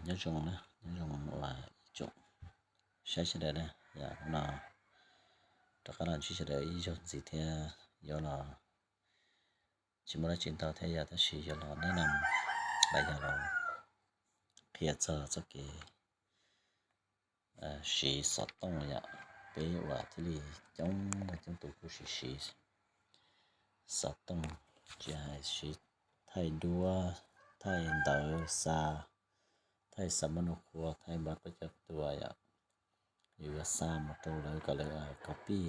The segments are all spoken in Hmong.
Nyob zoo na, nyob zoo uas ib tsoom saib sawv daws na, yog no rov qab los ntsib sawv daws ib zaug ntxiv thiab, yuav los tsis muaj dab tsi ntau thiab yog tab sis yuav los neb na, los yog los qhia txog txoj kev siv xov tooj yom. Peb uas thiaj li coob coob tus kuj siv siv xov tooj, tsis hais siv thaij duab, thaij ntawv xa, thaij xa mab nus qhua, thaij npab koj coj tua yom. Yus yuav xa mus rau lawv kom lawv copy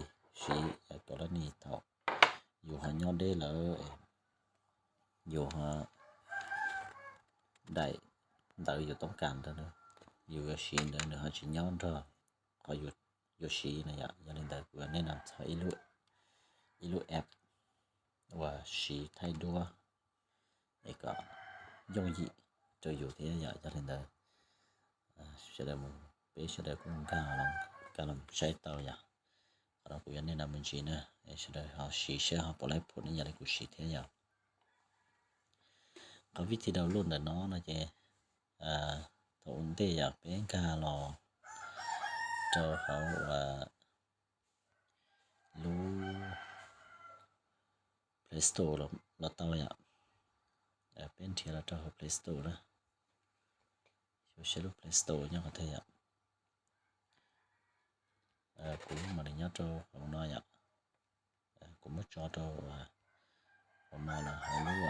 siv kom lawv nis thaum yus ho nyob deb lawm, yus ho daim ntawv yus toob kas ntawd, yus yuav siv ntawd nws ho tsis nyob nrog qhov yuav siv na yom. Yog li ntawd kuv yuav nej no txog ib lub app uas siv thaij duab es kom yooj yim rau yus thiab yom. Yog li ntawd sawv daws mus, peb sawv daws kuj nkag los saib tau yom. Qhov no kuv yuav nej no me ntsis na, sawv daws ho siv saib ho puas laib phum nej yog li kuv siv thiab yom. Qhov vib thi download ntawm no no ces thaum ua ntej yom peb nkag los rau hauv lub Play Store los tau yom. Peb nrhiav los rau hauv Play Store na, xyuas saib lub Play Store nyob qhov twg yom. Kuv lub mas nws nyob rau hauv no yom. Kuv muab tso rau hauv no los hauv lub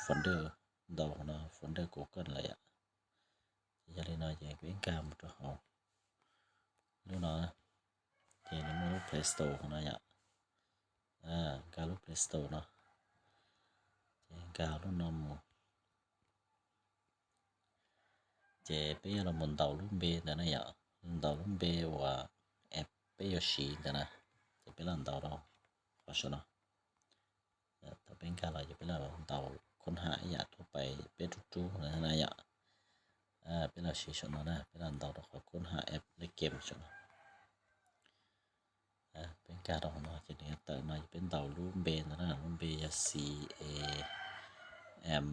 folder, ntau hauv no folder Google lawm yom. Ces yog li no ces peb nkag mus rau hauv lub no, ces nws muaj lub Play Store hauv no yom. Nkag lub Play Store no, ces nkag lub no mus. Ces peb yuav los mus ntaus lub npe ntawd na yom, ntaus lub npe uas app peb yuav siv ntawd na. Ces peb los ntaus rau qhov saum no. Thaum peb nkag los ces peb los ntaus khoob ham ib yam thuab pais peb rub rub na yom. Peb los siv saum no na, peb los ntaus rau qhov khoob ham app lej game saum no. Peb nkag rau hauv no ces nws yuav tawm no, ces peb ntaus lub npe ntawd na, lub npe yog C A M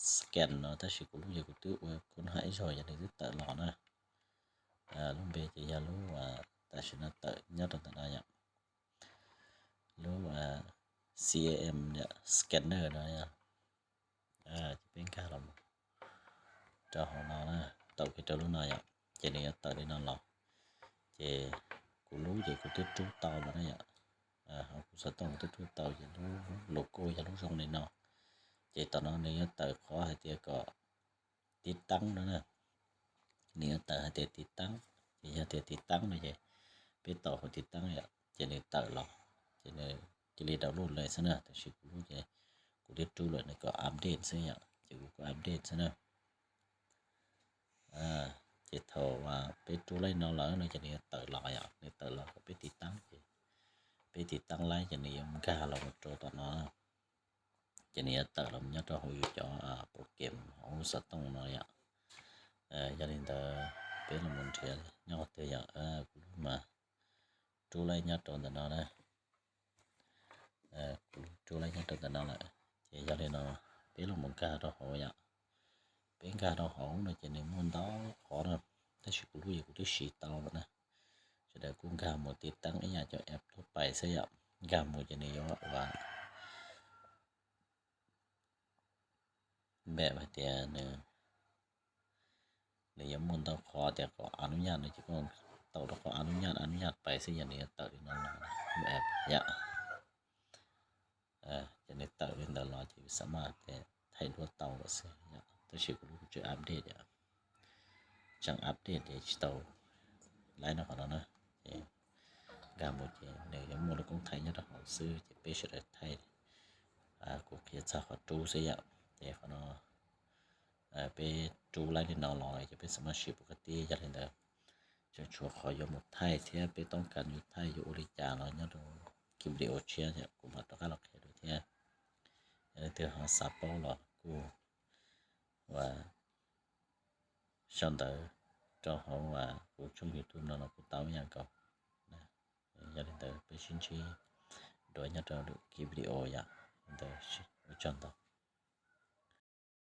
Scan no, tab sis kuv lub ces kuv twb ua khoob ham ib zaug ces nws twb tawm los na. Lub npe ces yog lub tam sim no tawm nyob rau ntawm no yom, lub C A M Scanner no. Ces peb nkag los rau hauv no na, tau kiag rau lub no yom, ces nws yuav tawm li no los. Ces kuv lub ces kuv twb rub tau los na yom. Hauv kuv xov tooj kuv twb rub tau ces lub logo yog lub zoo li no. Ces tom no nws yuav tawm qhov hais tias kom tiv taab no na. Nws yuav tawm hais tias tiv taab, ces yog tias tiv taab no ces peb taus hauv tiv taab yom, ces nws tawm los, ces nws cia li download lawm xwb na. Tab sis kuv lub ces kuv twb rub lawm, nws kom update xwb yom, ces kuv kom update xwb na. Ces thaum peb rub li no lawm no ces nws yuav tawm los yom, nws tawm los kom peb tiv taab ces peb tiv taab laib ces nws yuav nkag los mus rau tom no. Ces nws yuav tawm los nyob rau hauv yus cov program hauv lub xov tooj no yom. Yog li ntawd peb los mus nrhiav nyob qhov twg yom, kuv lub mas rub laib nyob rau ntawm no na. Kuv lub rub laib nyob rau ntawm no lawm. Ces yog li no peb los mus nkag rau hauv yom. Peb nkag rau hauv no ces nws muaj ntau qhov na, tab sis kuv lub ces kuv twb siv tau lawm na. Sawv daws kuj nkag mus tiv taab ib yam cov app thuab pais xwb yom. Nkag mus ces nws yuav ua npam hais tias nws, nws yuav muaj ntau qhov tias kom a nub nyaj no ces koj tau rau qhov a nub nyaj a nub nyaj pais xwb, yog nws yuav tawm li no los yom. Ces nws tawm li ntawd los ces xam maj tias thaij duab tau lawm xwb yom. Tab sis kuv lub kuv tseem update yom, tseem update ces tsis tau laib no qhov no na. Ces nkag mus ces nws yuav muaj lub koob thaij nyob rau hauv xwb ces peb sawv daws thaij. Kuv qhia txog qhov rub xwb yom. Ces qhov no peb rub laib li no los ces peb xam maj siv pus kab tib. Yog li ntawd tseem tshuav qhov yuav mus thaij thiab, peb toob kas yuav thaij yuav ua li cas los nyob rau ki video tshiab kuv mam rov qab los qhia dua thiab. Yog leej twg ho xav paub los kuj ua sau ntawv rau hauv kuv tshooj YouTube no los kuj tau ib yam nkaus. Yog li ntawd peb sib ntsib dua nyob rau lwm ki video yom. Li ntawd ua tsaug ntau.